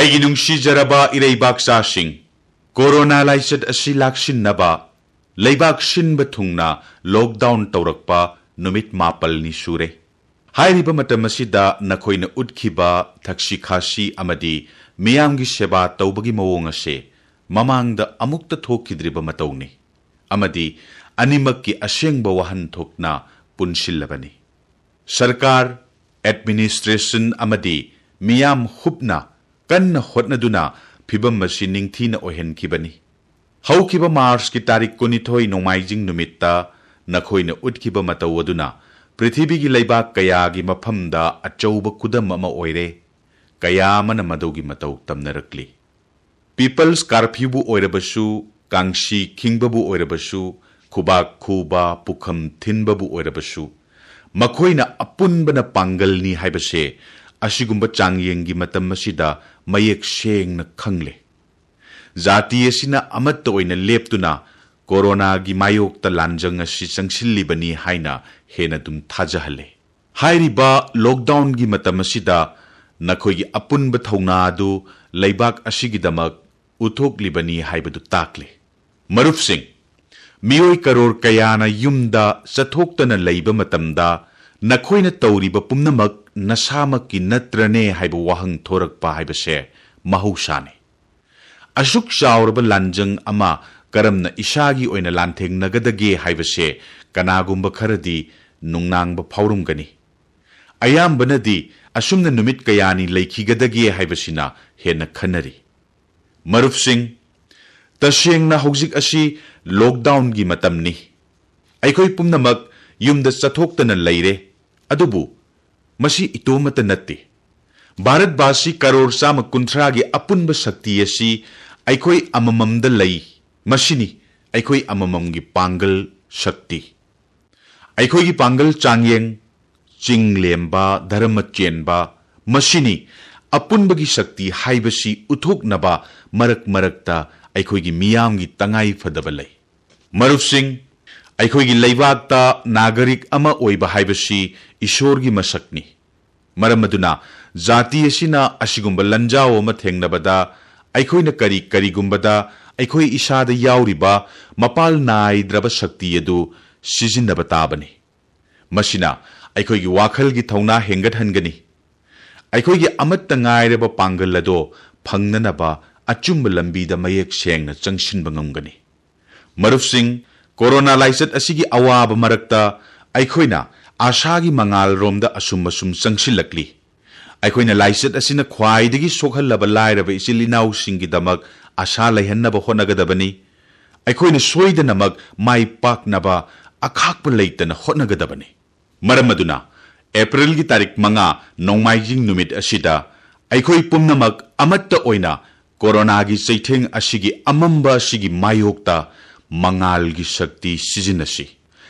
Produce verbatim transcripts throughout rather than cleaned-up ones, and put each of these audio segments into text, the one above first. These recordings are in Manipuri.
ꯑꯩꯒꯤ ꯅꯨꯡꯁꯤꯖꯔꯕ ꯏꯔꯩꯕꯥꯛꯆꯥꯁꯤꯡ, ꯀꯣꯔꯣꯅꯥ ꯂꯥꯏꯆꯠ ꯑꯁꯤ ꯂꯥꯛꯁꯤꯟꯅꯕ ꯂꯩꯕꯥꯛ ꯁꯤꯟꯕ ꯊꯨꯡꯅ ꯂꯣꯛꯗꯥꯎꯟ ꯇꯧꯔꯛꯄ ꯅꯨꯃꯤꯠ ꯃꯥꯄꯜꯅꯤ ꯁꯨꯔꯦ꯫ ꯍꯥꯏꯔꯤꯕ ꯃꯇꯝ ꯑꯁꯤꯗ ꯅꯈꯣꯏꯅ ꯎꯠꯈꯤꯕ ꯊꯛꯁꯤ ꯈꯥꯁꯤ ꯑꯃꯗꯤ ꯃꯤꯌꯥꯝꯒꯤ ꯁꯦꯕꯥ ꯇꯧꯕꯒꯤ ꯃꯑꯣꯡ ꯑꯁꯦ ꯃꯃꯥꯡꯗ ꯑꯃꯨꯛꯇ ꯊꯣꯛꯈꯤꯗ꯭ꯔꯤꯕ ꯃꯇꯧꯅꯤ꯫ ꯑꯃꯗꯤ ꯑꯅꯤꯃꯛꯀꯤ ꯑꯁꯦꯡꯕ ꯋꯥꯍꯟꯊꯣꯛꯅ ꯄꯨꯟꯁꯤꯜꯂꯕꯅꯤ꯫ ꯁꯔꯀꯥꯔ, ꯑꯦꯗꯃꯤꯅꯤꯁꯇ꯭ꯔꯦꯁꯟ ꯑꯃꯗꯤ ꯃꯤꯌꯥꯝ ꯍꯨꯞꯅ ꯀꯟꯅ ꯍꯣꯠꯅꯗꯨꯅ ꯐꯤꯚꯝ ꯑꯁꯤ ꯅꯤꯡꯊꯤꯅ ꯑꯣꯏꯍꯟꯈꯤꯕꯅꯤ꯫ ꯍꯧꯈꯤꯕ ꯃꯥꯔꯆꯀꯤ ꯇꯥꯔꯤꯛ ꯀꯨꯟꯅꯤꯊꯣꯏ ꯅꯣꯡꯃꯥꯏꯖꯤꯡ ꯅꯨꯃꯤꯠꯇ ꯅꯈꯣꯏꯅ ꯎꯠꯈꯤꯕ ꯃꯇꯧ ꯑꯗꯨꯅ ꯄ꯭ꯔꯤꯊꯤꯕꯤꯒꯤ ꯂꯩꯕꯥꯛ ꯀꯌꯥꯒꯤ ꯃꯐꯝꯗ ꯑꯆꯧꯕ ꯈꯨꯗꯝ ꯑꯃ ꯑꯣꯏꯔꯦ꯫ ꯀꯌꯥ ꯑꯃꯅ ꯃꯗꯨꯒꯤ ꯃꯇꯧ ꯇꯝꯅꯔꯛꯂꯤ꯫ ꯄꯤꯄꯜꯁ ꯀꯥꯔꯐ꯭ꯌꯨꯕꯨ ꯑꯣꯏꯔꯕꯁꯨ, ꯀꯥꯡꯁꯤ ꯈꯤꯡꯕꯕꯨ ꯑꯣꯏꯔꯕꯁꯨ, ꯈꯨꯕꯥꯛ ꯈꯨꯕ, ꯄꯨꯈꯝ ꯊꯤꯟꯕꯕꯨ ꯑꯣꯏꯔꯕꯁꯨ, ꯃꯈꯣꯏꯅ ꯑꯄꯨꯟꯕꯅ ꯄꯥꯡꯒꯜꯅꯤ ꯍꯥꯏꯕꯁꯦ ꯑꯁꯤꯒꯨꯝꯕ ꯆꯥꯡꯌꯦꯡꯒꯤ ꯃꯇꯝ ꯑꯁꯤꯗ ꯃꯌꯦꯛ ꯁꯦꯡꯅ ꯈꯪꯂꯦ꯫ ꯖꯥꯇꯤ ꯑꯁꯤꯅ ꯑꯃꯠꯇ ꯑꯣꯏꯅ ꯂꯦꯞꯇꯨꯅ ꯀꯣꯔꯣꯅꯥꯒꯤ ꯃꯥꯌꯣꯛꯇ ꯂꯥꯟꯖꯪ ꯑꯁꯤ ꯆꯪꯁꯤꯜꯂꯤꯕꯅꯤ ꯍꯥꯏꯅ ꯍꯦꯟꯅ ꯑꯗꯨꯝ ꯊꯥꯖꯍꯜꯂꯦ꯫ ꯍꯥꯏꯔꯤꯕ ꯂꯣꯛꯗꯥꯎꯟꯒꯤ ꯃꯇꯝ ꯑꯁꯤꯗ ꯅꯈꯣꯏꯒꯤ ꯑꯄꯨꯟꯕ ꯊꯧꯅꯥ ꯑꯗꯨ ꯂꯩꯕꯥꯛ ꯑꯁꯤꯒꯤꯗꯃꯛ ꯎꯠꯊꯣꯛꯂꯤꯕꯅꯤ ꯍꯥꯏꯕꯗꯨ ꯇꯥꯛꯂꯦ꯫ ꯃꯔꯨꯞꯁꯤꯡ, ꯃꯤꯑꯣꯏ ꯀꯔꯣꯔ ꯀꯌꯥꯅ ꯌꯨꯝꯗ ꯆꯠꯊꯣꯛꯇꯅ ꯂꯩꯕ ꯃꯇꯝꯗ ꯅꯈꯣꯏꯅ ꯇꯧꯔꯤꯕ ꯄꯨꯝꯅꯃꯛ ꯅꯁꯥꯃꯛꯀꯤ ꯅꯠꯇ꯭ꯔꯅꯦ ꯍꯥꯏꯕ ꯋꯥꯍꯪ ꯊꯣꯔꯛꯄ ꯍꯥꯏꯕꯁꯦ ꯃꯍꯧꯁꯥꯅꯤ꯫ ꯑꯁꯨꯛ ꯆꯥꯎꯔꯕ ꯂꯥꯟꯖꯪ ꯑꯃ ꯀꯔꯝꯅ ꯏꯁꯥꯒꯤ ꯑꯣꯏꯅ ꯂꯥꯟꯊꯦꯡꯅꯒꯗꯒꯦ ꯍꯥꯏꯕꯁꯦ ꯀꯅꯥꯒꯨꯝꯕ ꯈꯔꯗꯤ ꯅꯨꯡꯅꯥꯡꯕ ꯐꯥꯎꯔꯝꯒꯅꯤ꯫ ꯑꯌꯥꯝꯕꯅꯗꯤ ꯑꯁꯨꯝꯅ ꯅꯨꯃꯤꯠ ꯀꯌꯥꯅꯤ ꯂꯩꯈꯤꯒꯗꯒꯦ ꯍꯥꯏꯕꯁꯤꯅ ꯍꯦꯟꯅ ꯈꯟꯅꯔꯤ꯫ ꯃꯔꯨꯞꯁꯤꯡ, ꯇꯁꯦꯡꯅ ꯍꯧꯖꯤꯛ ꯑꯁꯤ ꯂꯣꯛꯗꯥꯎꯟꯒꯤ ꯃꯇꯝꯅꯤ꯫ ꯑꯩꯈꯣꯏ ꯄꯨꯝꯅꯃꯛ ꯌꯨꯝꯗ ꯆꯠꯊꯣꯛꯇꯅ ꯂꯩꯔꯦ꯫ ꯑꯗꯨꯕꯨ ꯃꯁꯤ ꯏꯇꯣꯝꯃꯇ ꯅꯠꯇꯦ꯫ ꯚꯥꯔꯠꯕꯥꯁꯤ ꯀꯔꯣꯔ ꯆꯥꯝꯃ ꯀꯨꯟꯊ꯭ꯔꯥꯒꯤ ꯑꯄꯨꯟꯕ ꯁꯛꯇꯤ ꯑꯁꯤ ꯑꯩꯈꯣꯏ ꯑꯃꯃꯝꯗ ꯂꯩ꯫ ꯃꯁꯤꯅꯤ ꯑꯩꯈꯣꯏ ꯑꯃꯃꯝꯒꯤ ꯄꯥꯡꯒꯜ ꯁꯛꯇꯤ꯫ ꯑꯩꯈꯣꯏꯒꯤ ꯄꯥꯡꯒꯜ ꯆꯥꯡꯌꯦꯡ, ꯆꯤꯡ ꯂꯦꯝꯕ, ꯙꯔꯃ ꯆꯦꯟꯕ, ꯃꯁꯤꯅꯤ ꯑꯄꯨꯟꯕꯒꯤ ꯁꯛꯇꯤ ꯍꯥꯏꯕꯁꯤ ꯎꯠꯊꯣꯛꯅꯕ ꯃꯔꯛ ꯃꯔꯛꯇ ꯑꯩꯈꯣꯏꯒꯤ ꯃꯤꯌꯥꯝꯒꯤ ꯇꯉꯥꯏ ꯐꯗꯕ ꯂꯩ꯫ ꯃꯔꯨꯞꯁꯤꯡ, ꯑꯩꯈꯣꯏꯒꯤ ꯂꯩꯕꯥꯛꯇ ꯅꯥꯒꯔꯤꯛ ꯑꯃ ꯑꯣꯏꯕ ꯍꯥꯏꯕꯁꯤ ꯏꯁꯣꯔꯒꯤ ꯃꯁꯛꯅꯤ꯫ ꯃꯔꯝ ꯑꯗꯨꯅ ꯖꯥꯇꯤ ꯑꯁꯤꯅ ꯑꯁꯤꯒꯨꯝꯕ ꯂꯟꯖꯥꯎ ꯑꯃ ꯊꯦꯡꯅꯕꯗ ꯑꯩꯈꯣꯏꯅ ꯀꯔꯤ ꯀꯔꯤꯒꯨꯝꯕꯗ ꯑꯩꯈꯣꯏ ꯏꯁꯥꯗ ꯌꯥꯎꯔꯤꯕ ꯃꯄꯥꯜ ꯅꯥꯏꯗ꯭ꯔꯕ ꯁꯛꯇꯤ ꯑꯗꯨ ꯁꯤꯖꯤꯟꯅꯕ ꯇꯥꯕꯅꯤ꯫ ꯃꯁꯤꯅ ꯑꯩꯈꯣꯏꯒꯤ ꯋꯥꯈꯜꯒꯤ ꯊꯧꯅꯥ ꯍꯦꯟꯒꯠꯍꯟꯒꯅꯤ꯫ ꯑꯩꯈꯣꯏꯒꯤ ꯑꯃꯠꯇ ꯉꯥꯏꯔꯕ ꯄꯥꯡꯒꯜ ꯑꯗꯣ ꯐꯪꯅꯅꯕ ꯑꯆꯨꯝꯕ ꯂꯝꯕꯤꯗ ꯃꯌꯦꯛ ꯁꯦꯡꯅ ꯆꯪꯁꯤꯟꯕ ꯉꯝꯒꯅꯤ꯫ ꯃꯔꯨꯞꯁꯤꯡ, ꯀꯣꯔꯣꯅꯥ ꯂꯥꯏꯆꯠ ꯑꯁꯤꯒꯤ ꯑꯋꯥꯕ ꯃꯔꯛꯇ ꯑꯩꯈꯣꯏꯅ ꯑꯥꯁꯥꯒꯤ ꯃꯉꯥꯜꯔꯣꯝꯗ ꯑꯁꯨꯝ ꯑꯁꯨꯝ ꯆꯪꯁꯤꯜꯂꯛꯂꯤ꯫ ꯑꯩꯈꯣꯏꯅ ꯂꯥꯏꯆꯠ ꯑꯁꯤꯅ ꯈ꯭ꯋꯥꯏꯗꯒꯤ ꯁꯣꯛꯍꯜꯂꯕ ꯂꯥꯏꯔꯕ ꯏꯆꯤꯜ ꯏꯅꯥꯎꯁꯤꯡꯒꯤꯗꯃꯛ ꯑꯥꯁꯥ ꯂꯩꯍꯟꯅꯕ ꯍꯣꯠꯅꯒꯗꯕꯅꯤ꯫ ꯑꯩꯈꯣꯏꯅ ꯁꯣꯏꯗꯅꯃꯛ ꯃꯥꯏ ꯄꯥꯛꯅꯕ ꯑꯈꯥꯛꯄ ꯂꯩꯇꯅ ꯍꯣꯠꯅꯒꯗꯕꯅꯤ꯫ ꯃꯔꯝ ꯑꯗꯨꯅ, ꯑꯦꯄ꯭ꯔꯤꯜꯒꯤ ꯇꯥꯔꯤꯛ ꯃꯉꯥ, ꯅꯣꯡꯃꯥꯏꯖꯤꯡ ꯅꯨꯃꯤꯠ ꯑꯁꯤꯗ ꯑꯩꯈꯣꯏ ꯄꯨꯝꯅꯃꯛ ꯑꯃꯠꯇ ꯑꯣꯏꯅ ꯀꯣꯔꯣꯅꯥꯒꯤ ꯆꯩꯊꯦꯡ ꯑꯁꯤꯒꯤ ꯑꯃꯝꯕ ꯑꯁꯤꯒꯤ ꯃꯥꯌꯣꯛꯇ ꯃꯉꯥꯜꯒꯤ ꯁꯛꯇꯤ ꯁꯤꯖꯤꯟꯅꯁꯤ꯫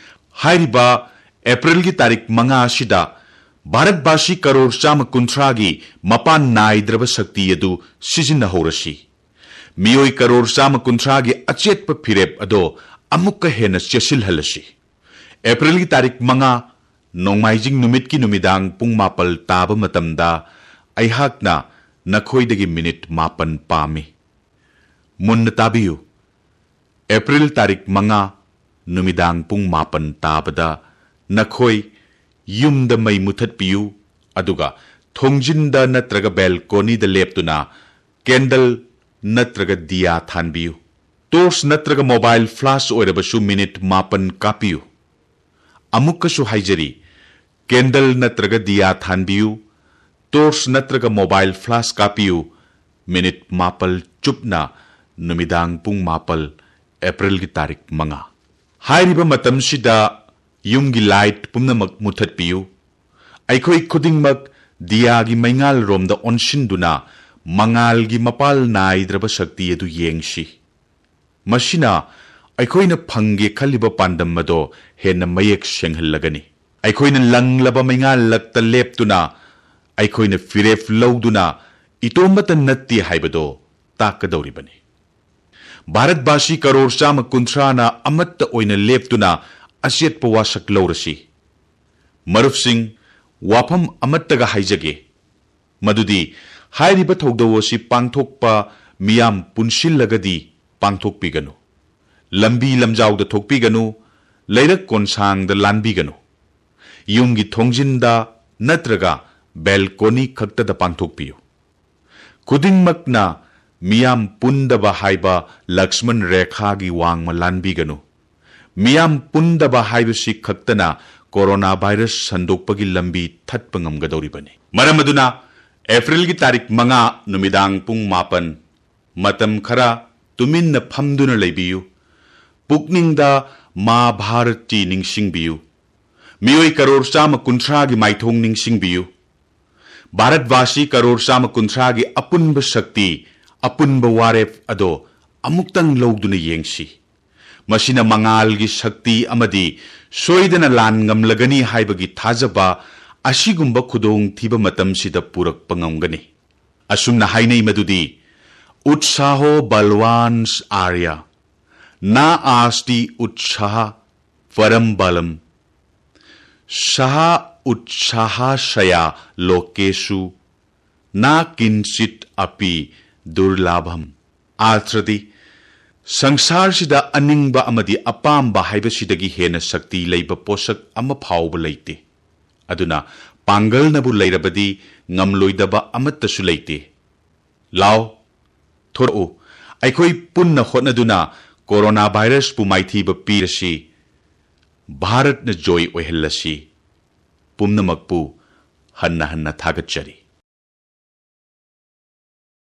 ꯍꯥꯏꯔꯤꯕ ꯑꯦꯄ꯭ꯔꯤꯜꯒꯤ ꯇꯥꯔꯤꯛ ꯃꯉꯥ ꯑꯁꯤꯗ ꯚꯥꯔꯠꯕꯥꯁꯤ ꯀꯔꯣꯔ ꯆꯥꯝꯃ ꯀꯨꯟꯊ꯭ꯔꯥꯒꯤ ꯃꯄꯥꯟ ꯅꯥꯏꯗ꯭ꯔꯕ ꯁꯛꯇꯤ ꯑꯗꯨ ꯁꯤꯖꯤꯟꯅꯍꯧꯔꯁꯤ꯫ ꯃꯤꯑꯣꯏ ꯀꯔꯣꯔ ꯆꯥꯝꯃ ꯀꯨꯟꯊ꯭ꯔꯥꯒꯤ ꯑꯆꯦꯠꯄ ꯐꯤꯔꯦꯞ ꯑꯗꯣ ꯑꯃꯨꯛꯀ ꯍꯦꯟꯅ ꯆꯦꯠꯁꯤꯜꯍꯜꯂꯁꯤ꯫ ꯑꯦꯄ꯭ꯔꯤꯜꯒꯤ ꯇꯥꯔꯤꯛ ꯃꯉꯥ, ꯅꯣꯡꯃꯥꯏꯖꯤꯡ ꯅꯨꯃꯤꯠꯀꯤ ꯅꯨꯃꯤꯗꯥꯡ ꯄꯨꯡ ꯃꯥꯄꯜ ꯇꯥꯕ ꯃꯇꯝꯗ ꯑꯩꯍꯥꯛꯅ ꯅꯈꯣꯏꯗꯒꯤ ꯃꯤꯅꯤꯠ ꯃꯥꯄꯟ ꯄꯥꯝꯃꯤ꯫ ꯃꯨꯟꯅ ꯇꯥꯕꯤꯌꯨ꯫ ꯑꯦꯄ꯭ꯔꯤꯜ ꯇꯥꯔꯤꯛ ꯃꯉꯥ, ꯅꯨꯃꯤꯗꯥꯡ ꯄꯨꯡ ꯃꯥꯄꯟ ꯇꯥꯕꯗ ꯅꯈꯣꯏ ꯌꯨꯝꯗ ꯃꯩ ꯃꯨꯊꯠꯄꯤꯌꯨ, ꯑꯗꯨꯒ ꯊꯣꯡꯖꯤꯟꯗ ꯅꯠꯇ꯭ꯔꯒ ꯕꯦꯜꯀꯣꯅꯤꯗ ꯂꯦꯞꯇꯨꯅ ꯀꯦꯟꯗꯜ ꯅꯠꯇ꯭ꯔꯒ ꯗꯤꯌꯥ ꯊꯥꯟꯕꯤꯌꯨ꯫ ꯇꯣꯔꯆ ꯅꯠꯇ꯭ꯔꯒ ꯃꯣꯕꯥꯏꯜ ꯐ꯭ꯂꯥꯁ ꯑꯣꯏꯔꯕꯁꯨ ꯃꯤꯅꯤꯠ ꯃꯥꯄꯟ ꯀꯥꯞꯄꯤꯌꯨ꯫ ꯑꯃꯨꯛꯀꯁꯨ ꯍꯥꯏꯖꯔꯤ, ꯀꯦꯟꯗꯜ ꯅꯠꯇ꯭ꯔꯒ ꯗꯤꯌꯥ ꯊꯥꯟꯕꯤꯌꯨ, ꯇꯣꯔꯆ ꯅꯠꯇ꯭ꯔꯒ ꯃꯣꯕꯥꯏꯜ ꯐ꯭ꯂꯥꯁ ꯀꯥꯞꯄꯤꯌꯨ, ꯃꯤꯅꯤꯠ ꯃꯥꯄꯜ ꯆꯨꯞꯅ ꯅꯨꯃꯤꯗꯥꯡ ꯄꯨꯡ ꯃꯥꯄꯜ, ꯑꯦꯄ꯭ꯔꯤꯜꯒꯤ ꯇꯥꯔꯤꯛ ꯃꯉꯥ꯫ ꯍꯥꯏꯔꯤꯕ ꯃꯇꯝꯁꯤꯗ ꯌꯨꯝꯒꯤ ꯂꯥꯏꯠ ꯄꯨꯝꯅꯃꯛ ꯃꯨꯊꯠꯄꯤꯌꯨ꯫ ꯑꯩꯈꯣꯏ ꯈꯨꯗꯤꯡꯃꯛ ꯗꯤꯌꯥꯒꯤ ꯃꯩꯉꯥꯜꯔꯣꯝꯗ ꯑꯣꯟꯁꯤꯟꯗꯨꯅ ꯃꯉꯥꯜꯒꯤ ꯃꯄꯥꯜ ꯅꯥꯏꯗ꯭ꯔꯕ ꯁꯛꯇꯤ ꯑꯗꯨ ꯌꯦꯡꯁꯤ꯫ ꯃꯁꯤꯅ ꯑꯩꯈꯣꯏꯅ ꯐꯪꯒꯦ ꯈꯜꯂꯤꯕ ꯄꯥꯟꯗꯝ ꯑꯗꯣ ꯍꯦꯟꯅ ꯃꯌꯦꯛ ꯁꯦꯡꯍꯜꯂꯒꯅꯤ꯫ ꯑꯩꯈꯣꯏꯅ ꯂꯪꯂꯕ ꯃꯩꯉꯥꯜꯂꯛꯇ ꯂꯦꯞꯇꯨꯅ ꯑꯩꯈꯣꯏꯅ ꯐꯤꯔꯦꯞ ꯂꯧꯗꯨꯅ ꯏꯇꯣꯝꯇ ꯅꯠꯇꯦ ꯍꯥꯏꯕꯗꯣ ꯇꯥꯛꯀꯗꯧꯔꯤꯕꯅꯤ꯫ ꯚꯥꯔꯠꯕꯥꯁꯤ ꯀꯔꯣꯔ ꯆꯥꯝꯃ ꯀꯨꯟꯊ꯭ꯔꯥꯅ ꯑꯃꯠꯇ ꯑꯣꯏꯅ ꯂꯦꯞꯇꯨꯅ ꯑꯆꯦꯠꯄ ꯋꯥꯁꯛ ꯂꯧꯔꯁꯤ꯫ ꯃꯔꯨꯞꯁꯤꯡ, ꯋꯥꯐꯝ ꯑꯃꯠꯇꯒ ꯍꯥꯏꯖꯒꯦ꯫ ꯃꯗꯨꯗꯤ ꯍꯥꯏꯔꯤꯕ ꯊꯧꯗꯧ ꯑꯁꯤ ꯄꯥꯡꯊꯣꯛꯄ ꯃꯤꯌꯥꯝ ꯄꯨꯟꯁꯤꯜꯂꯒꯗꯤ ꯄꯥꯡꯊꯣꯛꯄꯤꯒꯅꯨ꯫ ꯂꯝꯕꯤ ꯂꯝꯖꯥꯎꯗ ꯊꯣꯛꯄꯤꯒꯅꯨ, ꯂꯩꯔꯛ ꯀꯣꯟꯁꯥꯡꯗ ꯂꯥꯟꯕꯤꯒꯅꯨ꯫ ꯌꯨꯝꯒꯤ ꯊꯣꯡꯖꯤꯟꯗ ꯅꯠꯇ꯭ꯔꯒ ꯕꯦꯜꯀꯣꯅꯤ ꯈꯛꯇꯗ ꯄꯥꯡꯊꯣꯛꯄꯤꯌꯨ꯫ ꯈꯨꯗꯤꯡꯃꯛꯅ ꯃꯤꯌꯥꯝ ꯄꯨꯟꯗꯕ ꯍꯥꯏꯕ ꯂꯛꯁꯃꯟ ꯔꯦꯈꯥꯒꯤ ꯋꯥꯡꯃ ꯂꯥꯟꯕꯤꯒꯅꯨ꯫ ꯃꯤꯌꯥꯝ ꯄꯨꯟꯗꯕ ꯍꯥꯏꯕꯁꯤ ꯈꯛꯇꯅ ꯀꯣꯔꯣꯅꯥ ꯚꯥꯏꯔꯁ ꯁꯟꯗꯣꯛꯄꯒꯤ ꯂꯝꯕꯤ ꯊꯠꯄ ꯉꯝꯒꯗꯧꯔꯤꯕꯅꯤ꯫ ꯃꯔꯝ ꯑꯗꯨꯅ ꯑꯦꯄ꯭ꯔꯤꯜꯒꯤ ꯇꯥꯔꯤꯛ ꯃꯉꯥ ꯅꯨꯃꯤꯗꯥꯡ ꯄꯨꯡ ꯃꯥꯄꯟ, ꯃꯇꯝ ꯈꯔ ꯇꯨꯃꯤꯟꯅ ꯐꯝꯗꯨꯅ ꯂꯩꯕꯤꯌꯨ꯫ ꯄꯨꯛꯅꯤꯡꯗ ꯃꯥ ꯚꯥꯔꯠꯇꯤ ꯅꯤꯡꯁꯤꯡꯕꯤꯌꯨ꯫ ꯃꯤꯑꯣꯏ ꯀꯔꯣꯔ ꯆꯥꯝꯃ ꯀꯨꯟꯊ꯭ꯔꯥꯒꯤ ꯃꯥꯏꯊꯣꯡ ꯅꯤꯡꯁꯤꯡꯕꯤꯌꯨ꯫ ꯚꯥꯔꯠꯚꯥꯁꯤ ꯀꯔꯣꯔ ꯆꯥꯝꯃ ꯀꯨꯟꯊ꯭ꯔꯥꯒꯤ ꯑꯄꯨꯟꯕ ꯁꯛꯇꯤ, ꯑꯄꯨꯟꯕ ꯋꯥꯔꯦꯞ ꯑꯗꯣ ꯑꯃꯨꯛꯇꯪ ꯂꯧꯗꯨꯅ ꯌꯦꯡꯁꯤ꯫ ꯃꯁꯤꯅ ꯃꯉꯥꯜꯒꯤ ꯁꯛꯇꯤ ꯑꯃꯗꯤ ꯁꯣꯏꯗꯅ ꯂꯥꯟ ꯉꯝꯂꯒꯅꯤ ꯍꯥꯏꯕꯒꯤ ꯊꯥꯖꯕ ꯑꯁꯤꯒꯨꯝꯕ ꯈꯨꯗꯣꯡꯊꯤꯕ ꯃꯇꯝꯁꯤꯗ ꯄꯨꯔꯛꯄ ꯉꯝꯒꯅꯤ꯫ ꯑꯁꯨꯝꯅ ꯍꯥꯏꯅꯩ ꯃꯗꯨꯗꯤ, "ꯎꯠꯁꯥꯍꯣ ꯕꯜꯋꯥꯟꯁ ꯑꯥꯔꯌ, ꯅꯥ ꯑꯥꯁꯇꯤ ꯎꯠꯁꯥꯍ ꯄꯔꯝ ꯕꯂꯝ, ꯁꯍ ꯎꯠꯁꯥꯍꯁꯌꯥ ꯂꯣꯀꯦꯁꯨ ꯅꯥ ꯀꯤꯟꯆꯤꯠ ꯑꯄꯤ ꯗꯨꯔꯂꯥꯚꯝ"꯫ ꯑꯥꯔꯊ꯭ꯔꯗꯤ, ꯁꯪꯁꯥꯔꯁꯤꯗ ꯑꯅꯤꯡꯕ ꯑꯃꯗꯤ ꯑꯄꯥꯝꯕ ꯍꯥꯏꯕꯁꯤꯗꯒꯤ ꯍꯦꯟꯅ ꯁꯛꯇꯤ ꯂꯩꯕ ꯄꯣꯠꯁꯛ ꯑꯃ ꯐꯥꯎꯕ ꯂꯩꯇꯦ꯫ ꯑꯗꯨꯅ ꯄꯥꯡꯒꯜꯅꯕꯨ ꯂꯩꯔꯕꯗꯤ ꯉꯝꯂꯣꯏꯗꯕ ꯑꯃꯠꯇꯁꯨ ꯂꯩꯇꯦ꯫ ꯂꯥꯎ, ꯊꯣꯔꯛꯎ, ꯑꯩꯈꯣꯏ ꯄꯨꯟꯅ ꯍꯣꯠꯅꯗꯨꯅ ꯀꯣꯔꯣꯅꯥ ꯚꯥꯏꯔꯁꯄꯨ ꯃꯥꯏꯊꯤꯕ ꯄꯤꯔꯁꯤ꯫ ꯚꯥꯔꯠꯅ ꯖꯣꯏ ꯑꯣꯏꯍꯜꯂꯁꯤ꯫ ꯄꯨꯝꯅꯃꯛꯄꯨ ꯍꯟꯅ ꯍꯟꯅ ꯊꯥꯒꯠꯆꯔꯤ꯫